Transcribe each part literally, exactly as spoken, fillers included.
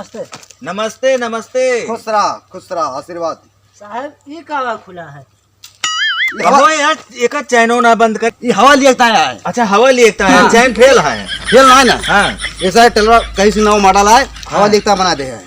नमस्ते। नमस्ते, नमस्ते। खुश रहा, खुश रहा, आशीर्वाद। साहब, ई का खुला है? ये हवा, हवा यार, एकर चैनो ना बंद कर। ये हवा लिया ताया है। अच्छा, हवा लिया ताया है, हाँ। चैन फेल है। फेल ना है ना? हाँ। ऐसा है, टेलर कहीं से नवा मॉडल आए, हवा हाँ। लिया ताया बना दे है।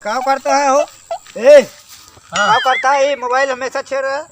का करता है हो? ए, हाँ। का करता है? ये मोबाइल हमेशा छेड़ रहा है।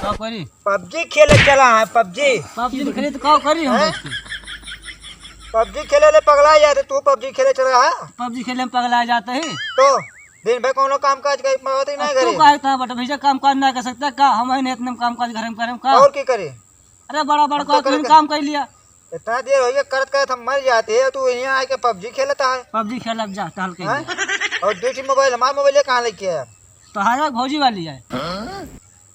का करी? पबजी खेले चला है, पबजी। पबजी में खेले तो का करी हम हैं? बैठ के? पबजी खेले ले पगला जाते, तू पबजी खेले चला है? पबजी खेले में पगला जाते ही। तो दिन भर कोनो काम काज के पावत ही अब नहीं तू घरे। काहे इतना बटा भैया, काम काज ना कर सकता का? हम ही नहीं इतने काम काज घर में करें का? और की करे? अरे बड़ा बड़ा हम तो का करे तुम के काम कर लिया। इतना देर हो गया करत करत हम मर जाते हैं, तू यहाँ आके पबजी खेलता है। पबजी खेलब जा, टहल के हैं? जा। और दूसरी मोबाइल, हमारा मोबाइल ये कहाँ लेके आया? तो हमारा भौजी वाली है।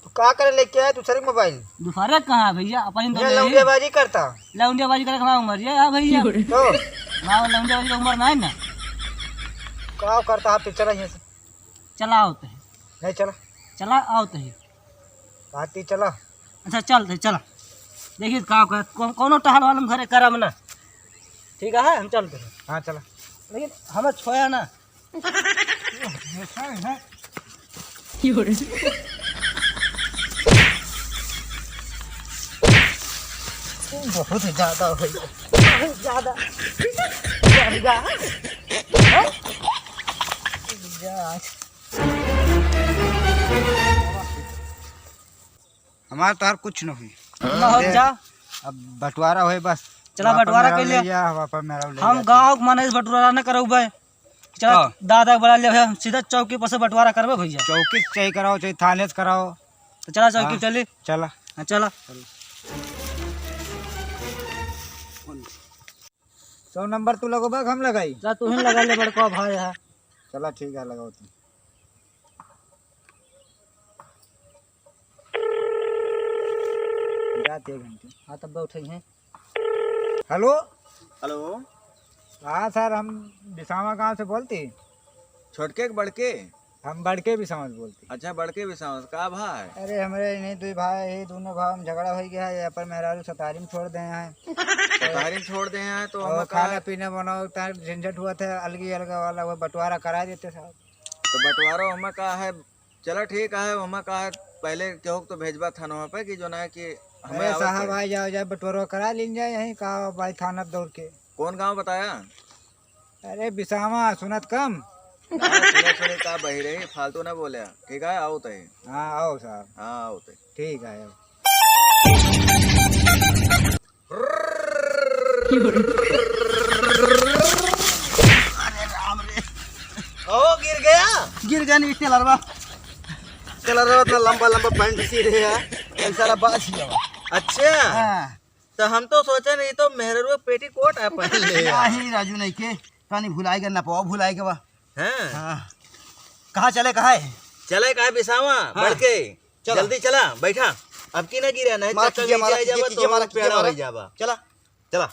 तो का करे लेके आया दूसरी मोबाइल? दूसरा कहाँ है भैया? अपन तो ये ले ही। लौंडियाबाजी करता। लौंडियाबाजी करे हमारा उम्र ये है भैया। तो? ना, लौंडियाबाजी का उम्र ना है ना। का करता है फिर? चला यहाँ से। चला आवत है। नहीं चला। चला आवत है। आती चला। अच्छा, चल दे, चला। देखिए का, का, कौन, कौनो टहल वालम घरे करम ना। ठीक है, हम चलते हैं। हाँ, चला। लेकिन हमें छोया ना। बहुत ज्यादा हो गया, बहुत ज्यादा बढ़ गया। हाँ? जा। हमार तोहार कुछ न हुई। ना हो दे, जा। अब बंटवारा होए बस। चला, वापस बंटवारा मेरा कर ले लिया। जा, वापस मेरा ले हम जा। गाँव के माने बंटवारा न करउबे। चला, हाँ। दादा के बुला लिया, हम सीधा चौकी पर से बंटवारा करबे भैया। चौकी से चाहे कराओ, चाहे थाने से कराओ। तो चला चौकी हाँ, चली। चला। हाँ, चला। चल। सौ नंबर तू लगोबा कि हम लगाई? जा, तू ही लगा ले, बड़का भाई है। चला, ठीक है, लगाओ तू। जाते घंटे। हाँ, तब बैठे हैं। हेलो। हेलो। हाँ सर, हम बिसावा गांव से बोलती। छोटके के बड़के? हम बड़के बिसावा से बोलती। अच्छा, बड़के बिसावा से। का भाई? अरे, हमरे इन्हीं दुई भाई, ये दोनों भाई में झगड़ा हो गया है, यहाँ पर मेहरारू सतारी में छोड़ दे हैं। सतारी में छोड़ दे हैं तो और हमें का खाना है? पीना बनाओ, इतना झंझट हुआ था, अलगी अलग वाला, वो बंटवारा करा देते साहब। तो बंटवारा हमें का है, चला ठीक है, हमें का है, पहले केहू के तो भेजबा थाना पे कि जो ना है कि हमें अरे आवत साहब, पड़े। आ जाओ, जाओ, बंटवारा करा लीन जाए यहीं का भाई थाना दौड़ के। कौन गांव बताया? अरे बिसावा, सुनत कम। ना, सुने, सुने, का बही रही, फालतू ना बोले, ठीक है, आओ तय। हाँ, आओ साहब। हाँ, आओ तय। ठीक है, आओ। अरे राम रे। ओ, गिर गया? गिर गया नहीं, टेलरवा। टेलरवा इतना लंबा, लंबा पैंट सी रहे है। ये सारा बास ही है। अच्छा। हाँ। तो हम तो सोचे नहीं, तो मेहररुआ पेटीकोट आ पहन ले यार। नहीं राजू, नहीं के, तनी भुलाए के, नपवा भुलाए के बा। हैं? हाँ। कहाँ चले, कहाँ है? चले, कहाँ बिसावा? हाँ। बढ़ के। चला। जल्दी चला, बैठा। अब की ना गिरा, नहीं मारा चक्कर कीजिए, में मारा गिर कीजिए, जाबा, कीजिए, तो मारा कीजिए, पेड़ा मारा। हो जाबा। चला। चला।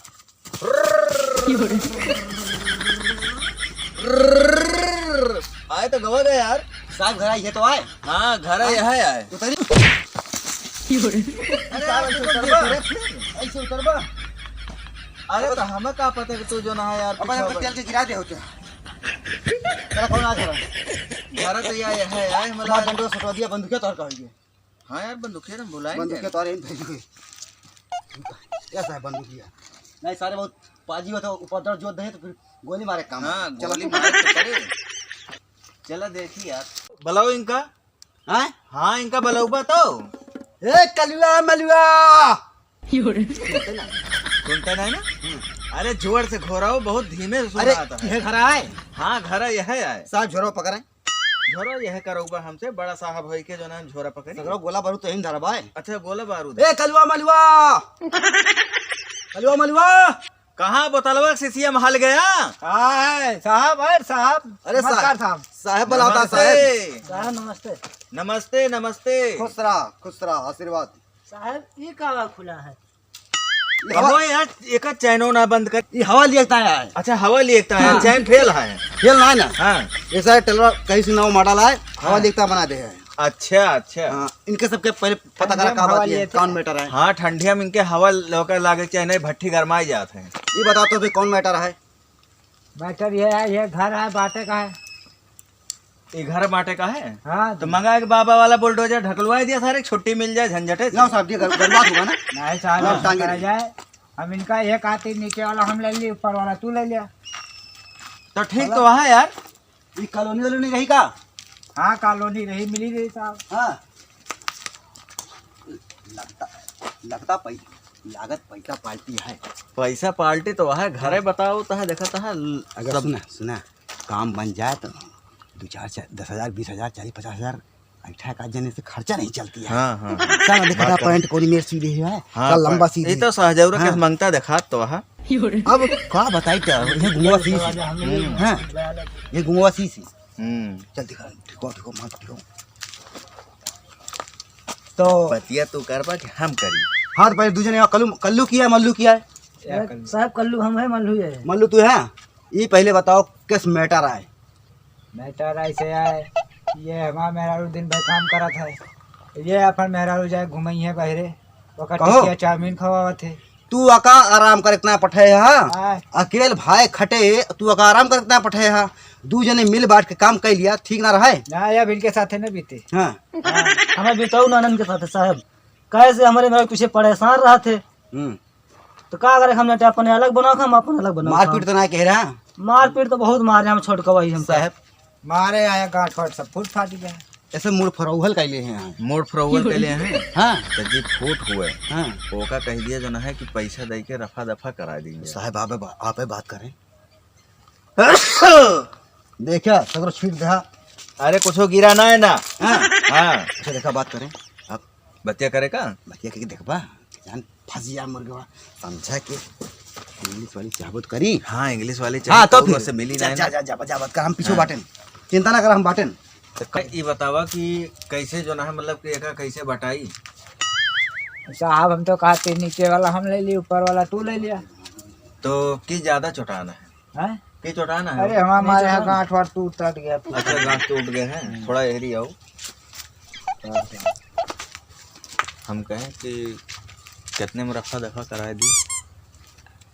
आए तो गवा गए यार। साहब घर आई है तो आए। हाँ, घर आए, हाँ। यहाँ आए। उतरी। अरे साहब, यार, ऐसे तू उतरबा? तो ऐसे उतरबा? अरे तो हमें का पता कि तू जो ना है यार, अपन पीछे अपन बैठ। तेल के गिरा दे होते। चला, कौन आ गया? घर तो यहाँ है, आए हमारा मतलब। डंडो सटवा दिया, बंदूकिया तोहर का होइए। हाँ यार, बंदूकिया तो भुलाए बंदूकिया गए। तो आ रहे हैं। कैसा है बंदूकिया? नहीं, सारे बहुत पाजी होते, उपद्रव जोत दे तो फिर गोली मारे काम। हाँ, चला। गोली मारे तो करे। चला देखी यार। बुलाओ इनका। हाँ? हाँ, इनका बुलाऊबा तो। ए, कलुआ मलुआ। सुनते ना? सुनते नहीं ना? अरे, जोर से घोराओ, बहुत धीमे से सुन अरे, रहा था। ये घर आए? हाँ, घर है, यह है आए। साहब, झोरो पकड़े। झोरो यह करउबा हमसे, बड़ा साहब होई के जो ना हम झोरा पकड़ी। सगरो गोला बारूद तो यहीं धरबा है। अच्छा, गोला बारूद। ए, कलुआ मलुआ। कलुआ मलुआ। कहाँ बोतलवा के शीशिया में हल गया? हाँ है, साहब, अरे साहब। अरे नमस्कार साहब। साहब। साहब बुलावता नमस्ते। साहब। साहब, नमस्ते। नमस्ते, नमस्ते। खुश रहा, खुश रहा, आशीर्वाद। साहब, ई का खुला है? हवा अबे यार, एकर चैनो ना बंद कर। ई हवा लिया ताया है। अच्छा, हवा लिया ताया है, हाँ। चैन फेल है। फेल ना है ना? हाँ। ऐसा है, टेलवा कहीं से नवा मॉडल आए, हवा हाँ। लिया ताया बना दे है। अच्छा, अच्छा। हाँ, इनके सबके पहले पता करा का बात है, कौन matter है। हाँ, ठंडिया में इनके हवा लोका लागे के चाही, नहीं भट्ठी गरमाई जात है। ये बताओ तो फिर कौन matter है? Matter ये है, ये घर है, बांटे का है। ये घर बांटे का है? हाँ। तो मंगा के बाबा वाला bulldozer ढकलवाई दिया सारे, छुट्टी मिल जाए झंझटे से। लाओ साहब, ये घर, घर बात होगा ना? नहीं साहब, हाँ, हम टांगे करा रही। जाए। हम इनका एक आती नीचे वाला हम ले लिए, ऊपर वाला तू ले लिया। तो ठीक तो है यार। ये colony वॉलोनी रही का? हाँ, colony रही, मिली रही साहब। हाँ। लगता, लगता पै-, लागत पैसा पार्टी है। पैसा पार्टी तो है, घरे हाँ। बताओ तो है, देखा तो है, अगर सब सुना, सुना, काम बन जाए तो दो चार, चार, दस हजार, बीस हजार, चालीस, पचास हजार, ऐठा का जने से खर्चा नहीं चलती है। हाँ, हाँ, हाँ। साला देखा बात था, करें। Pant कोनी मेर सी रही है, हाँ, साला लंबा सी ये रही। तो सहजौरा के हाँ। मंगता देखा तो है। अब का बताई क्या, ये गुंगवा सी सी। हम्म। हाँ, ये गुंगवा सी सी। हम्म। चल दिखा, दिखाओ, दिखाओ, मार दिखाओ। तो बतिया तू करबा कि हम करी? हाँ, तो पहले दू जने कल्लू, कल्लू किया है, मल्लू किया है? या कल्लू। साहब, कल्लू हम है, मल्लू ये है। मल्लू तू है? ये पहले बताओ, किस matter आए? Matter ऐसे आए, ये हमार मेहरारू दिन भर काम करत है, ये अपन मेहरारू जाए घुमई है बहरे, ओकर कहो। टिकिया चाउमीन खवावत है। तू अका आराम करे इतना पठे हा? हाँ। अकेल भाई खटे, तू अका आराम करे इतना पठे हा? दू जने मिल बांट के काम कर लिया, ठीक ना रहे? ना, अब इनके साथे न बीते। हाँ। हाँ, हमें बिताऊ ना आनंद के साथे साहब, कैसे हमारे मेहरारू पीछे परेशान रहत है। हम्म। तो का करे, हम जाते अपने अलग बनाओ, हम अपन अलग बनाओ। मारपीट तो ना कह रहा? मारपीट तो बहुत मारे हम छोटकवा ही हम साहब। मारे आया, गांठ वाठ सब फूट फाट गया। ऐसे मूड़ फरौहल कैले हैं यहाँ। मूड़ फरौहल कैले हैं। हाँ। तो जी फूट हुए। हाँ। ओका कह दिया जो ना है कि पैसा दे के रफा दफा करा देंगे। साहब, आप बा-, आप बात करें। देखा, सगरो छीट दे। अरे, कुछो गिरा ना है ना। हाँ। हाँ। अच्छा, देखा, बात करें। आप बतिया करे का? बतिया के देखबा, जान फंस जा मुर्गवा, समझा के। English वाली चाहबो तो करी। हाँ, English वाली हाँ, चाहबो तो तो फिर। वैसे मिली जा, नहीं जा, ना। जा, जा, जा, बात कर, हम पीछे हाँ। बाटेन। चिंता ना कर, हम बाटेन। तो क-, ई बतावा कि कैसे जो ना है, मतलब कि एका कैसे बटाई? साहब, हम तो कहा थे नीचे वाला हम ले लिए, ऊपर वाला तू ले लिया। तो की ज्यादा चोटाना है? हैं? की चोटाना है? अरे, हमारा नहीं मारे यहाँ चोटाना। गांठ वाठ टूट टाट गया। अच्छा, गांठ टूट गए हैं, हम्म। थोड़ा एहरी आओ। हम कहें कि कितने में रफा दफा कराए दी?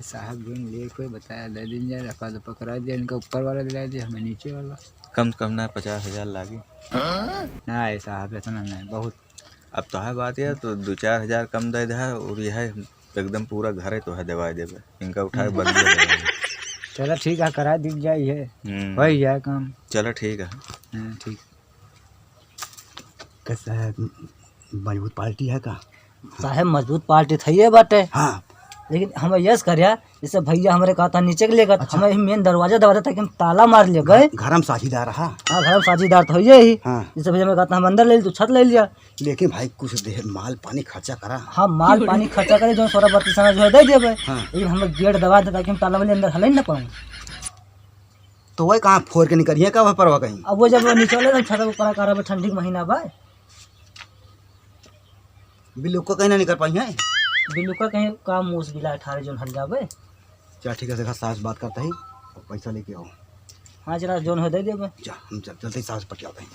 साहब, जोन ले कोई बताया, दे दिन जाए, रफा दफा करा दिया, इनका ऊपर वाला दिला दिया, हमें नीचे वाला। कम से कम ना पचास हजार लागी। ना, ये साहब, इतना नहीं, बहुत। अब तो है बात यार, तो दो चार हजार कम दे दे, और यह है एकदम पूरा घरे तो है, देवाई देवे, इनका उठाए हम्म। बदले देवे। चलो ठीक है, करा दी जाए, ये हम्म। हो ही जाए काम। चलो ठीक है। हाँ, ठीक। कैसा है, मजबूत पार्टी है का? साहेब, मजबूत पार्टी थइये बाटे। हाँ। लेकिन हमें यस करिया, जैसे भैया हमरे कहता नीचे के लेकर, अच्छा। हमें ही मेन दरवाजा दबा दे, ताकि हम ताला मार ले गए। घर, घर में साझीदार रहा। हाँ, घर में साझीदार तो होइए ही। हाँ। जैसे भैया हमरे कहता हम अंदर ले ली, तू छत ले लिया। लेकिन भाई, कुछ दे, माल पानी खर्चा करा। हाँ, माल पानी खर्चा करे, जो सोलह बत्तीस आना जो है दे देबे। हाँ। लेकिन हमें गेट दबा दे, ताकि हम ताला वाले अंदर हले ही ना पाऊँ। तो वही कहाँ फोड़ के निकलिए, का वह परवा कहीं? अब वो जब वो निकले ना, छत ऊपर आ रहा, ठंडी के महीना बा। बिल्लू को कहीं ना निकल पाई है। बिल्लू का कहीं का मुंह से बिला अठारह जौन हट जावे। चल ठीक है, देखा सास बात करता ही, पैसा लेके आओ। हाँ, जरा जौन हो दे देबे। जा, हम चल, चलते ही सास पटियाते हैं।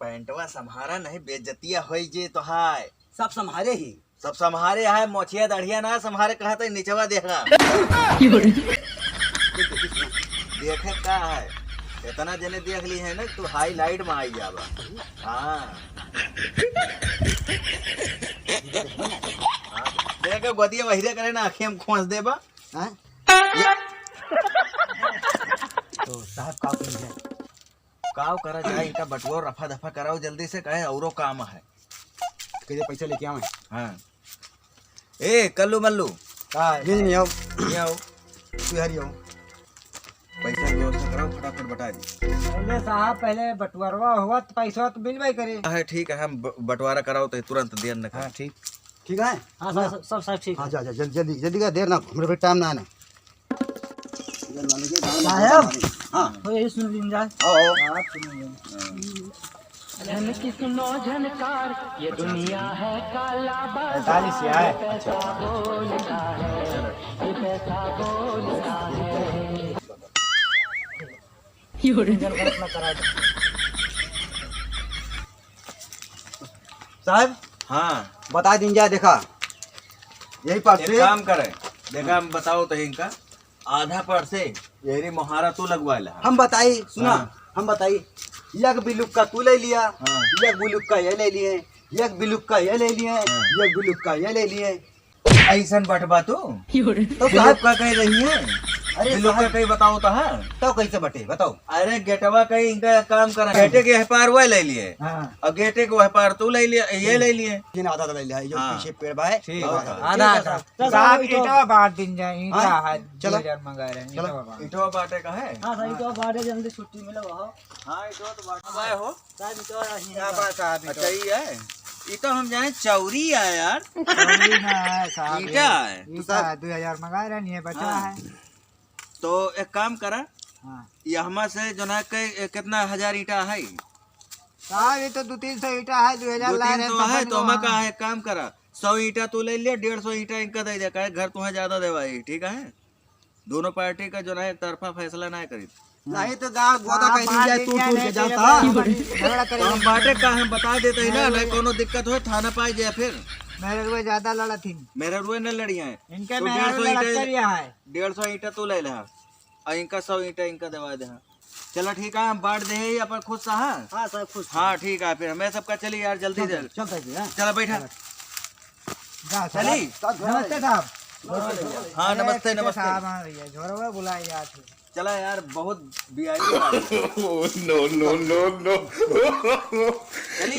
पैंटवा सम्हारा नहीं, बेइज्जतिया होई जे तो हाय। सब सम्हारे ही। सब सम्हारे है, मोछिया दढ़िया ना सम्हारे, कहत है निचवा देखा। देखे का है, इतना जने देख ली है ना, तू highlight में आई जाबा। हाँ। हाँ। देख, गोदिया वहिरे करे ना, आँखें में खोंस देबा। हाँ? ये तो साहब का कही है? काव करा जाए, इनका बटुआ रफा दफा कराओ जल्दी से, कहे औरो काम है। कहिए पैसा लेके आवे। हाँ। ए, कल्लू मल्लू। का है? ये नहीं आओ। ये आओ। तू हरी आओ। पैसा की व्यवस्था कराओ, फटाफट बटा दी। पहले साहब, पहले बटुआरवा हुआ तो पैसा तो मिलबे करे। हाँ, ठीक है, हम ब-, बंटवारा कराओ तो तुरंत देर न कर। हाँ, ठीक। ठीक है? हाँ, सब, सब, सब, सब ठीक हाँ, है। जा, जा, जल्दी, जल्दी, जल्दी कर, देर ना, हमरे पे टाइम ना आना। साहब, हाँ। हो, यही सुन लीन जाए। आओ, आओ। आप सुन लीन। झनकी सुनो झनकार, ये दुनिया है काला बाजार। पैंतालीस ही आए। अच्छा। ये पैसा बोलता है। इंजन गलत ना करा दे। साहब, हाँ। बता दीन जाए, देखा, यही पर एक से काम करे, देखा, हम बताओ तो इनका आधा पर से यही मोहारा तू लगवा ले। हम बताई, सुना, हाँ। हम बताई, एक बिलुक्का तू ले लिया, हाँ। एक बिलुक्का ये ले लिए, एक बिलुक्का ये ले लिए, हाँ। एक बिलुक्का ये ले लिए। ऐसन बटबा तू? तो साहब बिलुक्का कहीं रही है? अरे बिलुक्का साहब। कहीं बताओ तो है। तो कैसे बटे, बताओ। अरे गेटवा कहीं इनका काम करा, गेटे के वह पार वह ले लिए, हाँ। और गेटे के वह पार तू ले लिए, ये ले लिए। तीन आधा ले लिया, जो हाँ। पीछे पेड़ बा है, ठीक और बा। आधा, आधा। तो साहब, साहब, ईंटवा बांट दिन जाए, ईंटा हाँ? है, चलो। दो हजार मंगा रहे हैं, चलो। ईंटवा बांट। ईंटवा बांटे का है? हाँ, सर, ईंटवा बांटे, जल्दी छुट्टी मिलो, आओ। हाँ, ईंटवा तो बांट। आए हो? साहब, ईंटवा यहीं क्या बा। बात साहब, अच्छा, ईंटवा? ये है? ये तो हम जाने चौरी है यार। चौरी ना है साहब, ईंटा ये है। ईंटा तो साहब है, दो हजार मंगा रहे हैं, ये बचा हाँ। है। तो एक काम करा, हाँ। ये हमा से जो ना के, कितना हजार ईंटा है? साहब, ये तो दो तीन सौ ईंटा है, दो हजार दो ला तीन रहे हैं, सौ तो है, बन तो हमा हुआ। का है, काम करा, सौ ईंटा तू ले लिया, डेढ़ सौ ईंटा इनका दे दे, काहे घर तुम्हें ज्यादा देवाई, ठीक है? दोनों पार्टी का जो ना एक तरफा फैसला ना करी। नहीं तो गाँव गोदा हाँ, कह दीजिए, बांट टूट टूट के दीजिए, जाता। झगड़ा तो हम करेंगे। बांटे का हम बता देते ही ना, नहीं, नहीं कोनो दिक्कत हो थाना पाई जाए फिर। मेहररुआ ज्यादा लड़त ही। मेहररुआ न लड़िया है। इनके तो मेहररुआ डेढ़ सौ ईंटा, लड़ते रिया है। डेढ़ सौ ईंटा तू ले ले, और इनका सौ ईंटा इनका दवा दे। चला ठीक है, हम बांट दे ही अपन खुश सा, हाँ? हाँ, सब खुश। हाँ, ठीक है, फिर हमें सबका चली यार, जल्दी चल, चल। चलता है जी, हाँ। चला बैठा। चला। जा, चली। साहब। नमस्ते साहब। नमस्ते भैया। हाँ, अरे, नमस्ते, ठीक है नमस्ते। साहब, हाँ भैया, झोरवा बुलाए जात है। चला यार, बहुत वीआईपी बात है। Oh, no, no, no, no। चली।